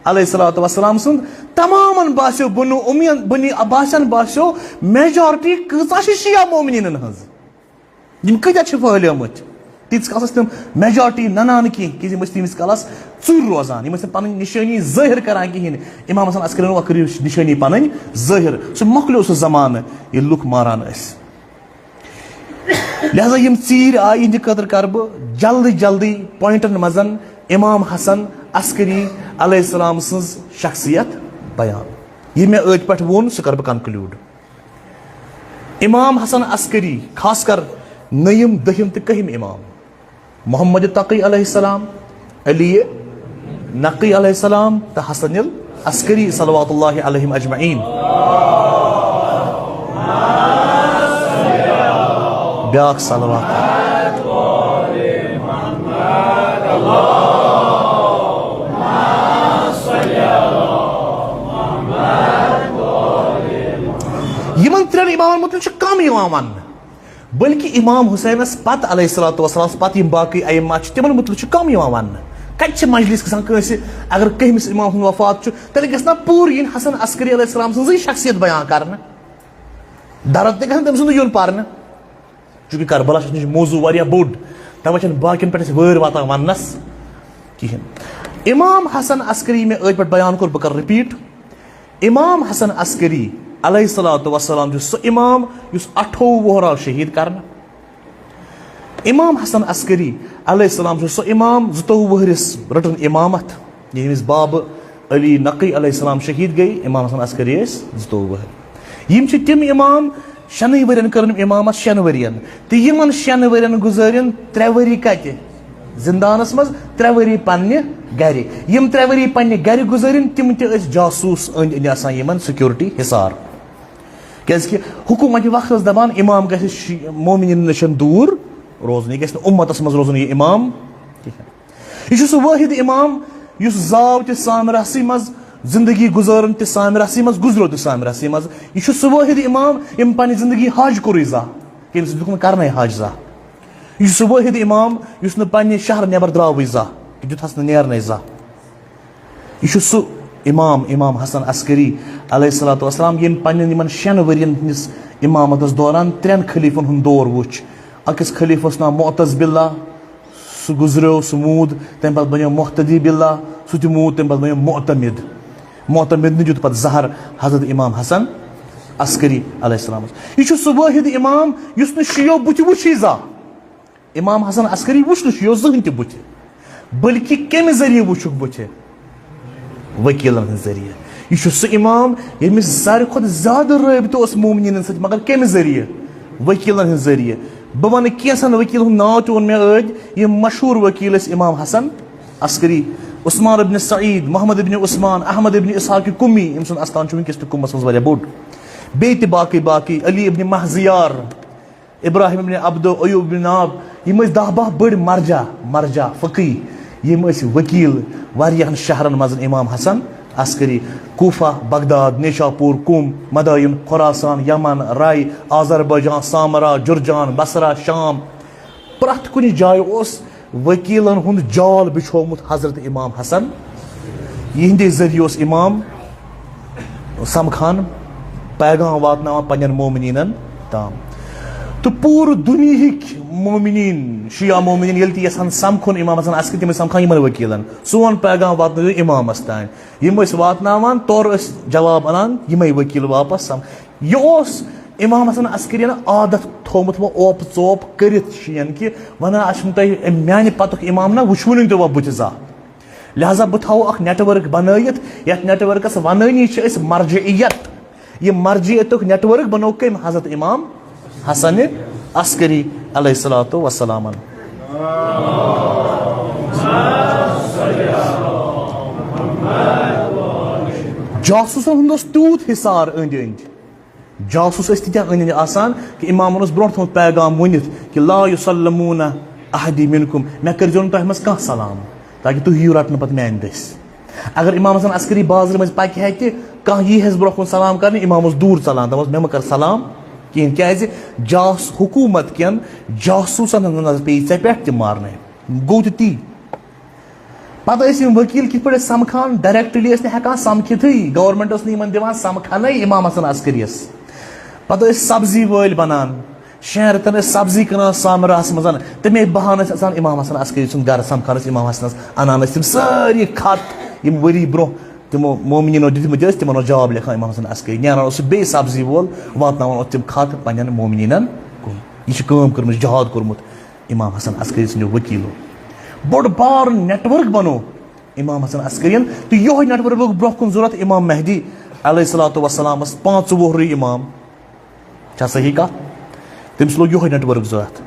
علیہ الصلوۃ والسلام سُنٛد، تمامن باسیو، بنو امیین، بنی عباسین باسیو، میجارٹی کۭژاہ چھِ شیعہ مومنیٖنن ہٕنٛز؟ یِم کۭتیاہ چھِ پھٔہلیمٕتۍ؟ تیٖتِس کالس ٲسۍ تِم میجارٹی ننان کینٛہہ، کیازِ یِم ٲسۍ تیٖتِس کالس ژوٗرِ روزان، یِم ٲسۍ نہٕ پنٕنۍ نِشٲنی ظٲہِر کران کِہیٖنۍ۔ امام حسن عسکری ووٚن، وۄنۍ کٔرِو نِشٲنی پنٕنۍ ظٲہِر۔ سُہ مۄکلیو سُہ زمانہٕ، ییٚلہِ لُکھ ماران ٲسۍ۔ لہذا یِم ژیٖرۍ آیہِ، یِہنٛدِ خٲطرٕ کرٕ بہٕ جلدی جلدی پوینٹن منٛز امام حسن عسکری علیہ السلام سٕنٛز شخصیت بیان۔ یہِ مےٚ أتھۍ پٮ۪ٹھ ووٚن، سُہ کرٕ بہٕ کنکلیوڈ۔ امام حسن عسکری، خاص کر نٔیِم، دٔہِم تہٕ کٔہِم امام، محمد تقی علیہ السلام، علی نقی علیہ السلام تہٕ حسن العسکری صلوات اللہ علیہم اجمعین۔ بیاکھ صلوات۔ یِمن ترٛٮ۪ن امامن مُتعلِق چھُ کم یِوان وننہٕ، بلکہ امام حسینس پتہٕ علیہ الصلوۃ والسلام پتہٕ یِم باقی ائمہ چھِ، تِمن مُتعلِق چھُ کم یِوان وننہٕ۔ کتہِ چھِ مجلس گژھان کٲنٛسہِ؟ اگر کٔہمِس امام سُنٛد وفات چھُ، تیٚلہِ گژھِ نا پوٗرٕ یِنۍ حسن عسکری علیہ السلام سٕنٛزٕے شخصیت بیان کرنہٕ؟ درد تہِ گژھِ نہٕ تٔمۍ سُنٛد یُن پرنہٕ، چونکہ کربلا چھُ موضوع واریاہ بوٚڑ، توے چھنہٕ باقین پٮ۪ٹھ اَسہِ وٲرۍ واتان وننس کہیٖنۍ۔ امام حسن عسکری، مےٚ أتھۍ پٮ۪ٹھ بیان کوٚر، بہٕ کرٕ رِپیٖٹ۔ امام حسن عسکری علیہ الصلوۃ والسلام چھُ سُہ امام یُس اَٹھووُہ وُہر آو شہید کرنہٕ۔ امام حسن عسکری علیہ السلام چھُ سُہ امام، زٕتووُہ وُہرِس رٔٹٕن امامت، ییٚمِس بابہٕ علی نقی علیہ السلام شہید گٔے، امام حسن عسکری ٲسۍ زٕتووُہ وُہر۔ یِم چھِ تِم امام، شٮ۪نٕے ؤرین کٔرٕن امامت، شٮ۪ن ؤرین، تہٕ یِمن شٮ۪ن ؤرین گُزٲرِن ترٛےٚ ؤری کتہِ؟ زندانس منٛز، ترٛےٚ ؤری پننہِ گرِ۔ یِم ترٛےٚ ؤری پننہِ گرِ گُزٲرِن، تِم تہِ ٲسۍ جاسوٗس أنٛدۍ أنٛدۍ آسان، یِمن سیکورٹی حصار۔ کیازِ کہِ حکومت وقت ٲس دپان، امام گژھِ شی-، مومنین نِش دوٗر روزُن، یہِ گژھِ نہٕ اُمتس منٛز روزُن یہِ امام کِہینۍ۔ یہِ چھُ سُہ وٲحد امام یُس زاو تہِ سامراسٕے منٛز، زندگی گُزٲرٕن تہِ سامراسٕے منٛز، گُزریو تہِ سامراسٕے منٛز۔ یہِ چھُ سُہ وٲحد امام ییٚمۍ پننہِ زندگی حج کوٚرُے ضایع، ییٚمۍ سۭتۍ دیُتُکھ نہٕ کرنے حج ضایع۔ یہِ چھُ سُہ وٲحد امام یُس نہٕ پننہِ شہرٕ نٮ۪بر دراوٕے ضایع، یہِ دیُت حس نہٕ نیرنے ضایع۔ یہِ چھُ سُہ امام، امام حسن عسکری علیہ الصلوۃ والسلام، ییٚمۍ پننٮ۪ن یِمن شٮ۪ن ؤرین ہٕنٛدِس امامتس دوران ترٛٮ۪ن خلیفن ہُنٛد دور وُچھ۔ أکِس خلیفس ناو معتز باللہ، سُہ گُزریو، سُہ موٗد، تَمہِ پتہٕ بنیو مُہتدی باللہ، سُہ تہِ موٗد، تَمہِ پتہٕ بنیو معتمد۔ معتمد نہٕ دیُت پتہٕ زہر حضرت امام حسن عسکری علیہ السلامس۔ یہِ چھُ سُہ وٲحد امام یُس نہٕ شیعو بُتھِ وُچھی زانٛہہ۔ امام حسن عسکری وُچھ نہٕ شیعو زٕہٕنۍ تہِ بُتھِ، بلکہِ کمہِ ذٔریعہٕ وُچھُکھ بُتھِ؟ وکیلن ہٕنٛدِ ذٔریعہٕ۔ یہِ چھُ سُہ امام ییٚمِس ساروی کھۄتہٕ زیادٕ رٲبطہٕ اوس مومنیٖنن سۭتۍ، مگر کمہِ ذٔریعہٕ؟ وکیلن ہٕنٛدِ ذٔریعہٕ۔ بہٕ ونہٕ کینٛژن وکیلن ہُنٛد ناو تہِ ووٚن مےٚ ٲدۍ، یِم مشہوٗر وکیل ٲسۍ امام حسن عسکری، عثمان ابن سعید، محمد ابن عثمان، احمد ابن اسحاق کمی، أمۍ سُنٛد استان چھُ وٕنکیٚس تہِ کُمس منٛز واریاہ بوٚڑ۔ بیٚیہِ تہِ باقٕے باقٕے، علی ابن مہزیار، ابراہیم ابن عبدو، ایوب ابن ناب، یِم ٲسۍ دَہ باہ بٔڑۍ مرجع، مرجع فقی، یِم ٲسۍ وکیل واریاہن شہرن منٛز امام حسن عسکری، کوفہ، بغداد، نیشاپور، قم، مدائن، خراسان، یمن، راے، آذربائیجان، سامرا، جرجان، بصرہ، شام، پرٛٮ۪تھ کُنہِ جایہِ اوس وکیلن ہُنٛد جال بچھومُت حضرت امام حسن۔ یِہنٛدے ذٔریعہٕ اوس امام سمکھان، پیغام واتناوان پننٮ۪ن مومنیٖنن تام۔ تہٕ پوٗرٕ دُنیہٕکۍ مومنیٖن، شیعہ مومنیٖن، ییٚلہِ تہِ یژھان سمکھُن امام حسن عسکری، تِم ٲسۍ سمکھان یِمن وکیلن، سون پیغام واتنٲیِو امامس تام۔ یِم ٲسۍ واتناوان، تورٕ ٲسۍ جواب انان یِمے وکیل واپس سم-، یہِ اوس امام حسن عسکرین عادت تھومُت وۄنۍ اوپ ژوپ کٔرِتھ شین کہِ ونان، اسہِ چھُنہٕ تۄہہِ امہِ میانہِ پتُک امام نہ وُچھوُنٕے تہِ وۄنۍ بُتھِ زانٛہہ۔ لہذا بہٕ تھاوو اکھ نیٹ ورک بنٲیِتھ، یتھ نیٹ ورکس ونٲنی چھِ أسۍ مرجعیت۔ یہِ مرجعیتُک نیٹ ورک بنوو کٔمۍ؟ حضرت امام حسن عسکری علیہ الصلوۃ والسلام۔ جاسوسن ہُنٛد اوس تیوٗت حصار أنٛدۍ أنٛدۍ۔ جاسوٗس ٲسۍ تیٖتیٛاہ أنٛدۍ أنٛدۍ آسان کہِ اِمامَن اوس برونٛٹھ تھوٚومُت پیغام ؤنِتھ کہِ لا یُسلموٗنَ احدی منکم، مےٚ کٔرۍزیو نہٕ تۄہہِ منٛز کانٛہہ سلام، تاکہِ تُہۍ یِیِو رَٹنہٕ پَتہٕ میٛانہِ دٔسۍ۔ اگر اِمام حسن عسکری بازرٕ مٔنٛزۍ پَکہِ ہا تہِ، کانٛہہ یی ہَس برونٛہہ کُن سلام کَرنہِ، اِمام اوس دوٗر ژَلان، دَپان اوس، "مےٚ مہٕ کَر سلام کِہیٖنۍ"، کیٛازِ جاس حکوٗمت کٮ۪ن جاسوٗسَن ہٕنٛز نظر پیٚیہِ ژےٚ پٮ۪ٹھ تہِ مارنَے۔ گوٚو تہِ تی۔ پتہٕ ٲسۍ یِم ؤکیٖل کِتھ پٲٹھۍ ٲسۍ سمکھان؟ Directly ٲسۍ نہٕ ہٮ۪کان سمکھِتھٕے، government ٲس نہٕ یِمن دِوان سمکھنَے اِمام حسن عسکریَس۔ پتہٕ ٲسۍ سبزی وٲلۍ بنان، شٮ۪ن رٮ۪تن ٲسۍ سبزی کٕنان سامراہَس منٛز، تَمے بہانہٕ ٲسۍ اژان اِمام حسن عسکری سُنٛد گرٕ سمکھنَس، اِمام حسنَس اَنان ٲسۍ تِم سٲری خط، یِم ؤری برونٛہہ تِمو مومنیٖنو دِتمٕتۍ ٲسۍ، تِمن اوس جواب لیکھان اِمام حسن عسکری، نیران اوس سُہ بیٚیہِ سبزی وول، واتناوان اوس تِم خط پننٮ۪ن مومنیٖنن کُن۔ یہِ چھِ کٲم کٔرمٕژ، جہاد کوٚرمُت۔ امام حسن عسکری سٕنٛدیو ؤکیٖلو بوٚڑ بار network بنوو امام حسن عسکرین، تہٕ یِہوٚے network لوٚگ برونٛہہ کُن ضوٚرتھ امام مہدی علیہ الصلوۃ والسلامس، پانٛژھ وُہرٕے امام۔ چھا صحیح کتھ؟ تٔمِس لوٚگ یِہوٚے network ضوٚرتھ۔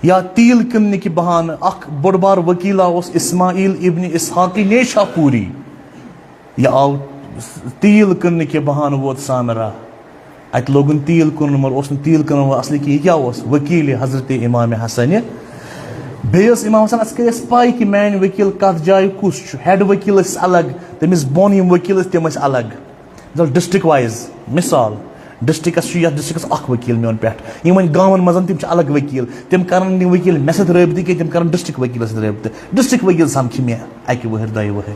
یا تیٖل کٕننہٕ کہِ بہانہٕ اکھ بوٚڑ بار ؤکیٖلا اوس اسماعیل ابن اسحاقی نیشاپوری۔ یہِ آو تیٖل کٕننہٕ کہِ بہانہٕ ووت سامرا۔ اَتہِ لوگُن تیٖل کٕنُن، مگر اوس نہٕ تیٖل کٕنَن وول اصلی کینٛہہ۔ یہِ کیٛاہ اوس؟ ؤکیٖلِ حضرت امام حسنِ۔ بیٚیہِ ٲس امام حسن عسکریَس پَے کہِ میٛانہِ ؤکیٖل کَتھ جایہِ کُس چھُ۔ Head ؤکیٖل ٲسۍ الگ، تٔمِس بۄن یِم ؤکیٖل ٲسۍ، تِم ٲسۍ الگ۔ مثال، district wise، مثال، ڈسٹرکٹس چھُ، یتھ ڈسٹرکٹس اکھ وکیل میون پٮ۪ٹھ، یِم وۄنۍ گامن منٛز تِم چھِ الگ وکیل، تِم کرن نہٕ وکیل مےٚ سۭتۍ رٲبطہٕ کینٛہہ، تِم کرن ڈسٹرکٹ وکیلس سۭتۍ رٲبطہٕ۔ ڈسٹرکٹ وکیل سمکھِ مےٚ اکہِ وٕہٕرۍ دۄیہِ وٕہٕرۍ۔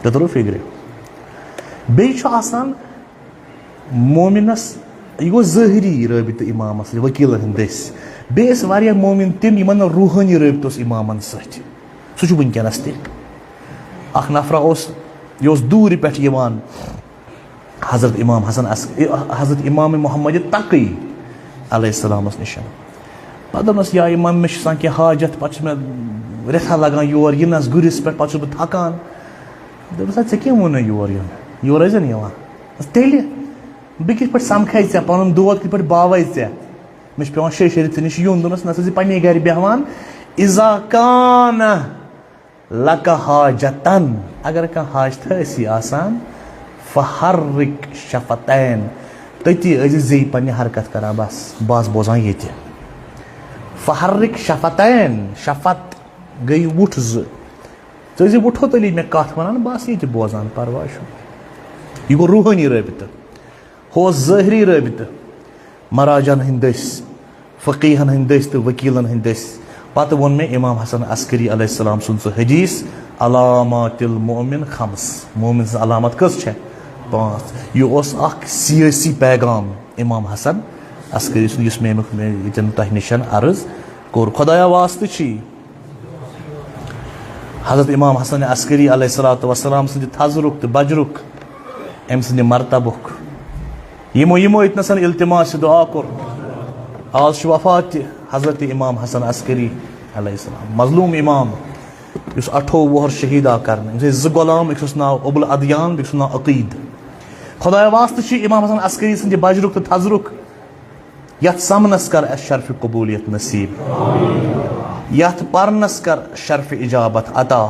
تۄہہِ توٚرو فکرِ؟ بیٚیہِ چھُ آسان مومنس، یہِ گوٚو ظٲہری رٲبطہٕ امامس سۭتۍ، وکیلن ہٕنٛدۍ دٔسۍ۔ بیٚیہِ ٲسۍ واریاہ مومن تِم، یِمن نہٕ روحٲنی رٲبطہٕ اوس امامن سۭتۍ۔ سُہ چھُ وٕنکیٚنس تہِ۔ اکھ نفرا اوس، یہِ اوس دوٗرِ پٮ۪ٹھ یِوان حضرت امام حسن عسکری، حضرت امام محمد تقی علیہ السلامس نِش۔ پتہٕ دوٚپنس، یا امام، مےٚ چھُ آسان کینٛہہ حاجت، پتہٕ چھُ مےٚ رٮ۪تھا لگان یور یِنس گُرِس پٮ۪ٹھ، پتہٕ چھُس بہٕ تھکان۔ دوٚپنس، ژےٚ کیٛاہ ووٚنُے یور یُن؟ یور ٲسۍ زن یِوان۔ دوٚپنس، تیٚلہِ بہٕ کِتھ پٲٹھۍ سمکھے ژےٚ؟ پنُن دود کِتھ پٲٹھۍ باوے ژےٚ؟ مےٚ چھُ پٮ۪وان شیٚیہِ شیٚیہِ رٮ۪تھِ نِش یُن۔ دوٚپنس، نہ سا، زِ پننہِ گرِ بیٚہوان۔ اذا کان لک حاجتن، اگر کانٛہہ حاجت ٲسی آسان، فحرک شفتین، تٔتی ٲسۍ زِ زیٚیہِ پننہِ حرکت کران، بس بہٕ آس بوزان ییٚتہِ۔ فحرک شفتین، شفت گٔے وُٹھ زٕ۔ ژٕ ٲسۍ زِ وُٹھو تٔلی مےٚ کتھ ونان، بہٕ آس ییٚتہِ بوزان، پرواے چھُنہٕ۔ یہِ گوٚو روحٲنی رٲبطہٕ۔ ہُہ اوس ظٲہری رٲبطہٕ مراجن ہٕنٛدۍ دٔسۍ، فقیٖہن ہٕنٛدۍ دٔسۍ تہٕ ؤکیٖلن ہٕنٛدۍ دٔسۍ۔ پتہٕ ووٚن مےٚ امام حسن عسکری علیہ السلام سُنٛد سُہ حدیث، علامات المؤمن خمس، مومن سٕنٛز علامت کٔژ چھےٚ؟ پانٛژھ۔ یہِ اوس اکھ سیٲسی پیغام امام حسن عسکری سُنٛد، یُس مےٚ امیُک، مےٚ ییٚتٮ۪ن تۄہہِ نِش عرض کوٚر۔ خۄدایا واسطہٕ چھی حضرت امام حسن عسکری علیہ الصلوۃ والسلام سٕنٛدِ تھزرُک تہٕ بجرُک، أمۍ سٕنٛدِ مرتبُک۔ یِمو، یِمو ییٚتنَس التماس دعا کوٚر۔ آز چھُ وفات تہِ حضرت امام حسن عسکری علیہ السلام، مظلوم امام، یُس اَٹھووُہ وُہر شہید آو کرنہٕ۔ أمۍ سٕنٛدۍ زٕ غلام، أکِس اوس ناو ابو الادیان، بیٚکِس اوس ناو عقید۔ خۄدایا واسطہٕ چھِ امام حسن عسکری سٕنٛدِ بجرُک تہٕ تھزرُک یتھ سمنس کر اسہِ شرف قبولیت نصیب، یتھ پرنس کر شرف اجابت عطا۔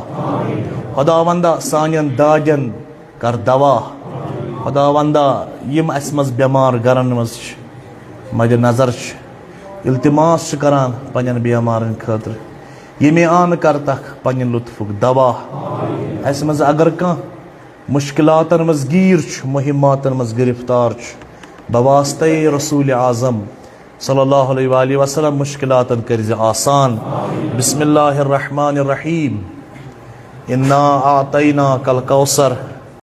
خداوندا، سانٮ۪ن دادٮ۪ن کر دوا۔ خداوندا، یِم اسہِ منٛز بٮ۪مار گرن منٛز چھِ، مد نظر چھِ، التماس چھِ کران پننٮ۪ن بٮ۪مارن خٲطرٕ، ییٚمے آنہٕ کر تکھ پننہِ لطفُک دوا۔ اسہِ منٛز اگر کانٛہہ مشکلاتن منٛز گیٖر چھُ، مہماتن منٛز گرفتار چھُ، بواسطے رسول اعظم صلی اللہ علیہ وآلہ وسلم مشکلاتن کٔرۍ زِ آسان۔ بسم اللہ الرحمن الرحیم۔ انا اعطیناک الکوثر۔